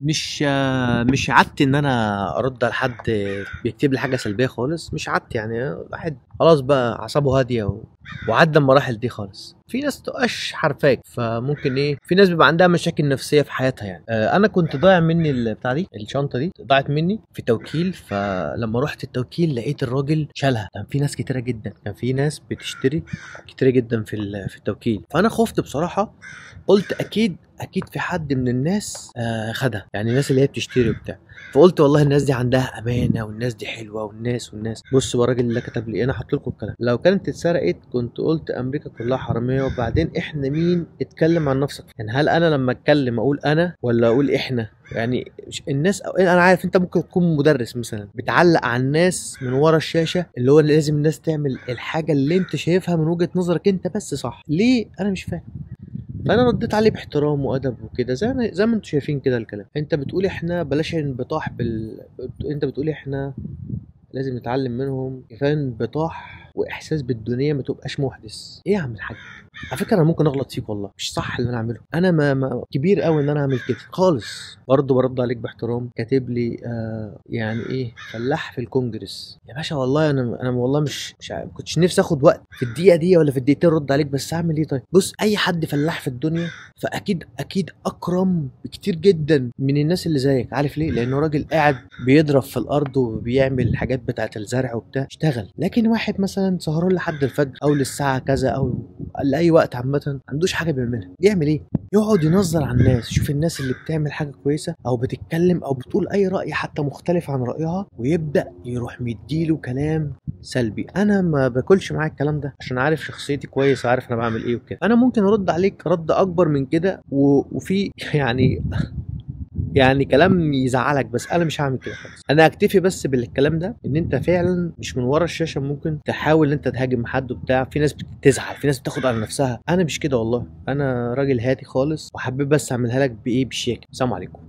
مش عادتي ان انا ارد على حد بيكتب لي حاجة سلبية خالص، مش عادتي يعني. الواحد خلاص بقى اعصابه هادية وعدى المراحل دي خالص. في ناس تبقاش عارفاك، فممكن ايه، في ناس بيبقى عندها مشاكل نفسية في حياتها يعني. انا كنت ضايع مني البتاع دي، الشنطة دي ضاعت مني في توكيل، فلما رحت التوكيل لقيت الراجل شالها. كان في ناس كتيرة جدا، كان في ناس بتشتري كتيرة جدا في التوكيل، فانا خفت بصراحة، قلت اكيد اكيد في حد من الناس خدها، يعني الناس اللي هي بتشتري وبتاع. فقلت والله الناس دي عندها امانه، والناس دي حلوة، والناس. بص بقى الراجل اللي كتب لي، انا هحط لكم الكلام. لو كانت اتسرقت كنت قلت امريكا كلها حرامية، وبعدين احنا مين؟ اتكلم عن نفسك يعني. هل انا لما اتكلم اقول انا ولا اقول احنا؟ يعني الناس، انا عارف انت ممكن تكون مدرس مثلا بتعلق على الناس من ورا الشاشة، اللي هو لازم الناس تعمل الحاجة اللي انت شايفها من وجهه نظرك انت بس صح، ليه؟ انا مش فاهم. فانا رديت عليه باحترام وادب وكده، زي ما انتم شايفين كده الكلام. انت بتقول احنا بلاش انبطاح انت بتقول احنا لازم نتعلم منهم، كفاية انبطاح واحساس بالدنيا، ما تبقاش محدث. ايه يا عم الحاج؟ على فكرة انا ممكن اغلط فيك والله، مش صح اللي انا اعمله، انا ما كبير قوي ان انا اعمل كده خالص. برضه برد عليك باحترام. كاتب لي يعني ايه فلاح في الكونجرس يا باشا. والله انا والله مش ما كنتش نفسي اخد وقت في الدقيقة دي ولا في الدقيقتين رد عليك، بس اعمل ايه طيب؟ بص، اي حد فلاح في الدنيا فاكيد اكيد اكرم بكتير جدا من الناس اللي زيك. عارف ليه؟ لانه راجل قاعد بيضرب في الارض وبيعمل الحاجات بتاعه الزرع وبتاع، اشتغل. لكن واحد مثلا سهران لحد الفجر او للساعة كذا او لاي وقت عامة، ما عندوش حاجة بيعملها، بيعمل ايه؟ يقعد ينظر على الناس، يشوف الناس اللي بتعمل حاجة كويسة او بتتكلم او بتقول اي راي حتى مختلف عن رايها، ويبدا يروح مديله كلام سلبي. انا ما باكلش معاك الكلام ده عشان عارف شخصيتي كويس وعارف انا بعمل ايه وكده. انا ممكن ارد عليك رد اكبر من كده وفي يعني كلام يزعلك، بس انا مش هعمل كده خالص. انا اكتفي بس بالكلام ده، ان انت فعلا مش من ورا الشاشة ممكن تحاول ان انت تهاجم حد وبتاع. في ناس بتزعل، في ناس بتاخد على نفسها. انا مش كده والله، انا راجل هادي خالص، وحبيت بس اعملها لك بايه، بشياكه. السلام عليكم.